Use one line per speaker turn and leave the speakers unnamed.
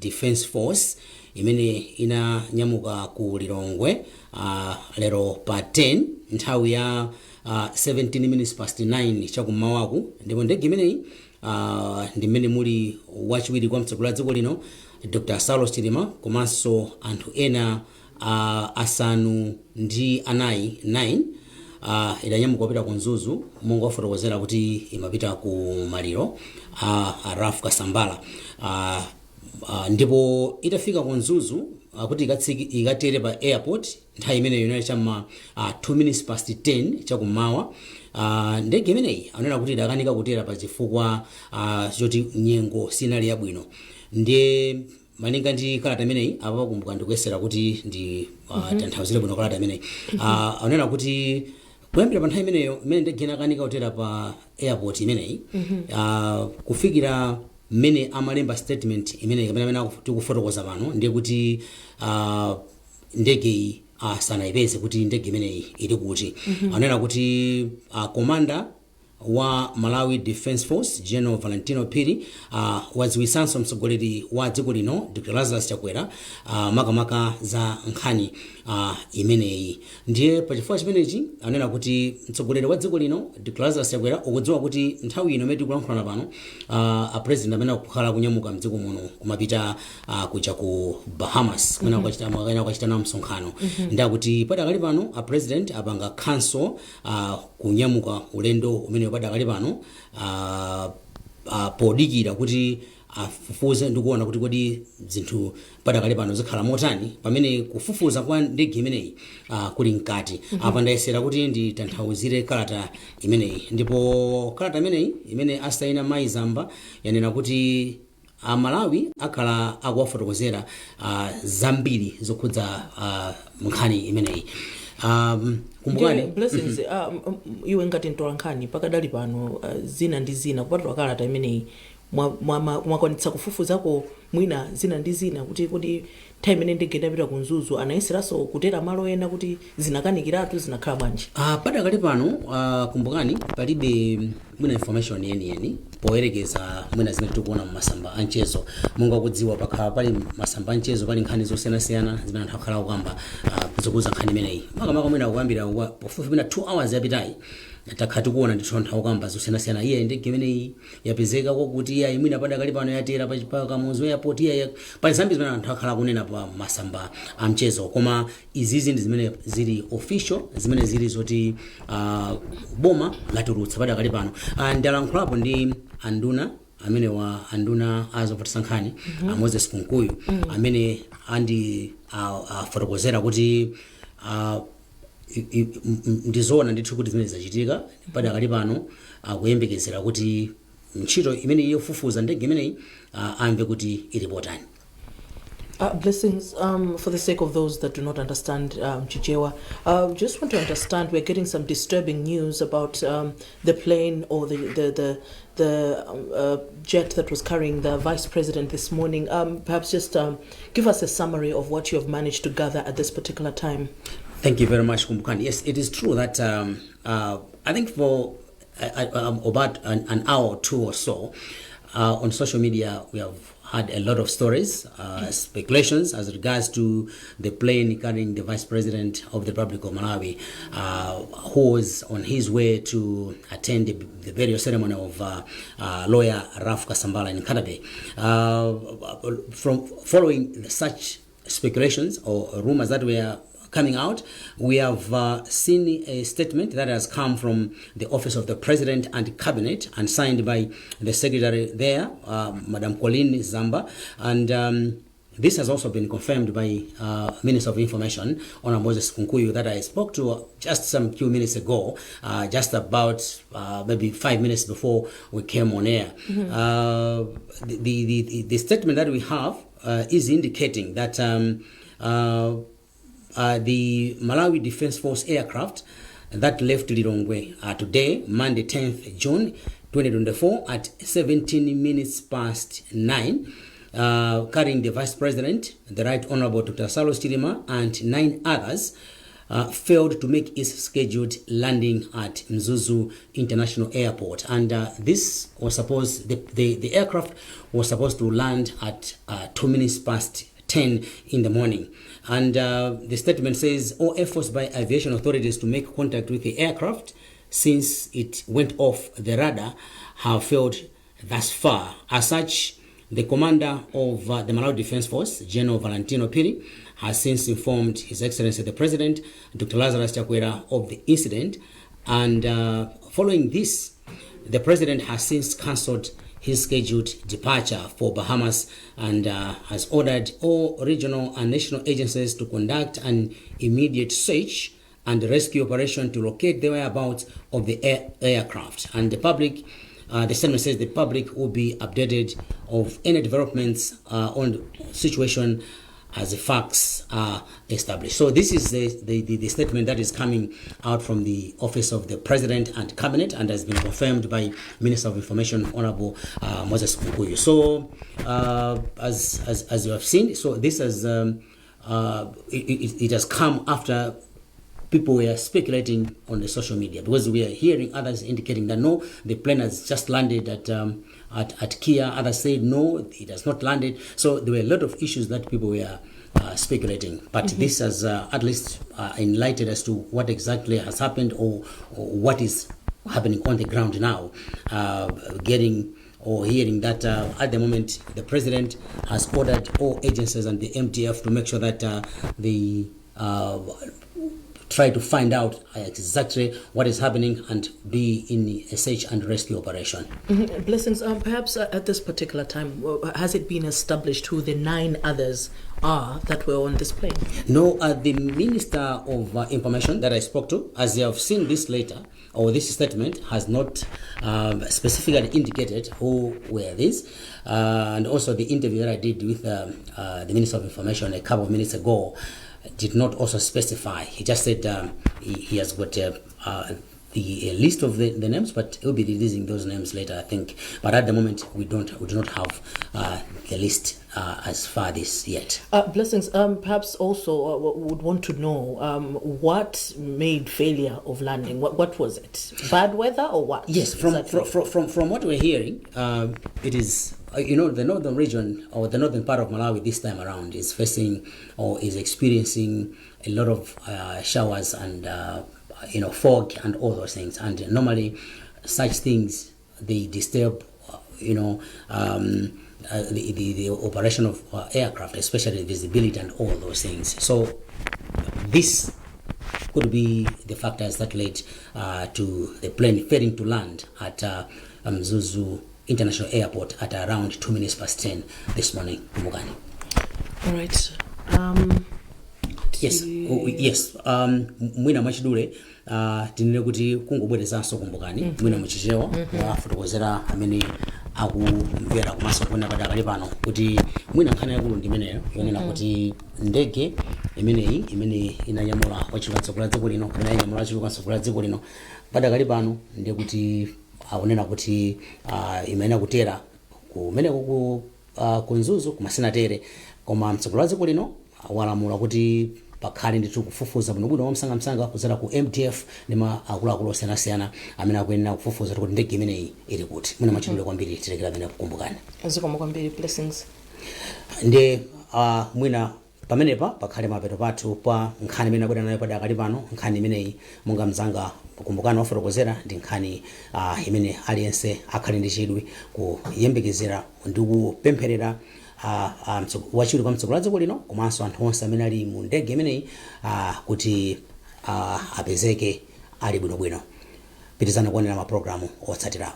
Defence Force imene inanyamuka ku Lilongwe lero pa 10 nthawi ya 17 minutes past 9 chakummawaku. Ndipo ndege imeneyi ndi mmene muli wachiwiri kwa mtsogoleri wa dziko lino, Dr Saulos Chilima, komanso anthu ena asanu ndi anayi, 9. Idanyamuka kupita ku Mzuzu, monga wafotokozera kuti imapita ku maliro a Ralph Kasambara. Ndipo itafika ku Mzuzu kuti ikatere pa airport, nthawi imeneyo inali chamma 2 minutes past 10 chakummawa. Ndege imeneyi anena kuti idakanika kutera pa chifukwa choti nyengo sinali yabwino. Ndiye malinga ndi kalata imeneyi apa, pakumbuka ndikuyesera kuti ndi tanthauzire bwino kalata imeneyi, anena kuti kuyambira pa nthawi imeneyo imene ndege inakanika kutera pa airport imeneyi kufikira mmene amalemba statement imeneyi kapena amene tikufotokoza pano, ndiye kuti ndegeyi sanayipeze kuti ndege imeneyi ili kuti. Anena kuti commander wa Malawi Defence Force, General Valentino Phiri, wadziwisanso mtsogoleri wa dziko lino, Dr Lazarus Chakwera, makamaka za nkhani imeneyi. Ndiye pachifukwa chimenechi anena kuti mtsogoleri wa dziko lino, Dr Lazarus Chakwera, ukudziwa kuti nthawi ino imene tikulankhulana pano, a president amene akukhala kunyamuka mdziko muno kumapita kuja ku Bahamas kumene kukachita nawo msonkhano. Ndakuti padakali pano a president apanga cancel kunyamuka ulendo umene padakali pano podikira kuti afufuze ndi kuona kuti kodi zinthu padakali pano zikhala motani pamene kufufuza kwa ndege imeneyi kuli mkati. Apa ndayesera kuti nditanthauzire kalata imeneyi. Ndipo kalata imeneyi imene asaina Mayi Zamba yanena kuti Amalawi akhala akuwafotokozera zambiri zokhudza nkhani imeneyi. Kumbukani.
Ndiye, Blessings, iwe ngati mtolankhani, pakadali pano zina ndi zina kupatula kalata imeneyi, mwakwanitsa kufufuzako mwina zina ndi zina kuti kodi nthawi imene ndege inapita ku Mzuzu anayeseranso kutera malo ena, kuti zinakanikiratu, zinakhala bwanji?
Padakali pano, kumbukani, palibe mwina information yeniyeni poyerekeza mwina zimene tikuona mumasamba amchezo. Monga kudziwa, pakhala pali masamba amchezo, pali nkhani zosiyanasiyana zimene anthu akhala akukamba zokhudza nkhani imeneyi, makamaka mwina kuyambira pafupi mwina 2 hours yapitayi. Takhala tikuona ndithu anthu akukamba zosiyanasiyana: iye ndege imeneyi yapezeka kwakuti, iye mwina padakali pano yatera pa Kamuzu Airport, iye pali zambiri zimene anthu akhala akunena pa masamba amchezo. Koma izizi ndi zimene zili official, zimene zili zoti boma latulutsa padakali pano. Ndalankhulapo ndi anduna amene wa anduna azofalitsa nkhani, a Moses Kunkuyu, amene andi afotokozera kuti ndizoona ndithu kuti zimene zachitika. Padakali pano akuyembekezera kuti ntchito imene yofufuza ndege imeneyi amve kuti ili potani.
Blessings, for the sake of those that do not understand Chichewa, just want to understand, we're getting some disturbing news about the plane or the jet that was carrying the vice president this morning. Perhaps just give us a summary of what you have managed to gather at this particular time.
Thank you very much, Kumbukani. Yes, it is true that I think for about an hour or two or so, on social media, we have had a lot of stories, speculations as regards to the plane carrying the Vice President of the Republic of Malawi, who was on his way to attend the burial ceremony of lawyer Ralph Kasambara in Nkhata Bay. From following such speculations or rumors that were coming out, we have seen a statement that has come from the Office of the President and Cabinet and signed by the secretary there, Madam Colleen Zamba, and this has also been confirmed by Minister of Information, Honorable Moses Kunkuyu, that I spoke to just some few minutes ago, just about maybe 5 minutes before we came on air. The statement that we have is indicating that the Malawi Defense Force aircraft that left Lilongwe today, Monday, 10th June 2024, at 17 minutes past 9, carrying the Vice President, the Right Honorable Dr. Saulos Chilima, and nine others, failed to make its scheduled landing at Mzuzu International Airport. And this was supposed, the aircraft was supposed to land at 10:02 in the morning. And the statement says all efforts by aviation authorities to make contact with the aircraft since it went off the radar have failed thus far. As such, the commander of the Malawi Defense Force, General Valentino Phiri, has since informed His Excellency the President, Dr. Lazarus Chakwera, of the incident. And following this, the President has since cancelled his scheduled departure for Bahamas and has ordered all regional and national agencies to conduct an immediate search and rescue operation to locate the whereabouts of the aircraft. And the statement says the public will be updated of any developments on the situation as the facts are established. So this is the statement that is coming out from the Office of the President and Cabinet and has been confirmed by Minister of Information, Honorable Moses Kunkuyu. So as you have seen, so this has it has come after people were speculating on the social media, because we are hearing others indicating that no, the plane has just landed at Kia. Others said no, it has not landed. So there were a lot of issues that people were speculating. But this has at least enlightened as to what exactly has happened or what is happening on the ground now. Getting or hearing that at the moment the president has ordered all agencies and the MDF to make sure that they try to find out exactly what is happening and be in a search and rescue operation.
Blessings, perhaps at this particular time, has it been established who the nine others are that were on this plane?
No, the Minister of Information that I spoke to, as you have seen this letter or this statement, has not specifically indicated who were these. And also the interview that I did with the Minister of Information a couple of minutes ago did not also specify. He just said he has got the list of the names, but he'll be releasing those names later, I think. But at the moment, we do not have the list as far this yet.
Blessings, perhaps also would want to know what made failure of landing. What was it? Bad weather or what?
Yes, from
Exactly.
from what we're hearing, it is the northern region or the northern part of Malawi this time around is facing or is experiencing a lot of showers and fog and all those things. And normally, such things, they disturb the operation of aircraft, especially visibility and all those things. So this could be the factors that led to the plane failing to land at Mzuzu International Airport at around 10:02 this morning. Mugani.
All right.
Yes, oh, yes. Mwina mwachidule tinene kuti kungobwerezanso, Kumbukani, mwina muchichewa wafotokozera amene akumvera komanso kuona padakali pano kuti mwina nkhani yakulu ndi imeneyo yonena kuti ndege imeneyi imene inanyamula wachiwiri kwa dziko lino kapena inanyamula wachiwiri kwa dziko lino, padakali pano ndiye kuti akunena kuti imayenera kutera kumeneko ku Mzuzu koma sinatere. Koma mtsogoleri wa dziko lino walamula kuti pakhale ndithu kufufuza bwinobwino wamsangamsanga kudzera ku MDF ndi ma akuluakulu osiyanasiyana amene akuyenera kufufuza kuti ndege imeneyi ili kuti. Mwina mwachidule kwambiri tilekera pamene, Kumbukani.
Zikomo kwambiri, Blessings.
Ndi mwina pamenepa pakhale mapeto pathu pa nkhani imene abwera nayo padakali pano. Nkhani imeneyi, monga mzanga Kumbukani wafotokozera, ndi nkhani imene aliyense akhale ndi chidwi kuyembekezera ndi kupempherera wachiwiri kwa mtsogoleri wa dziko lino komanso anthu onse amene ali mu ndege imeneyi kuti apezeke ali bwinobwino. Pitizani kuonera mapulogalamu otsatirawa.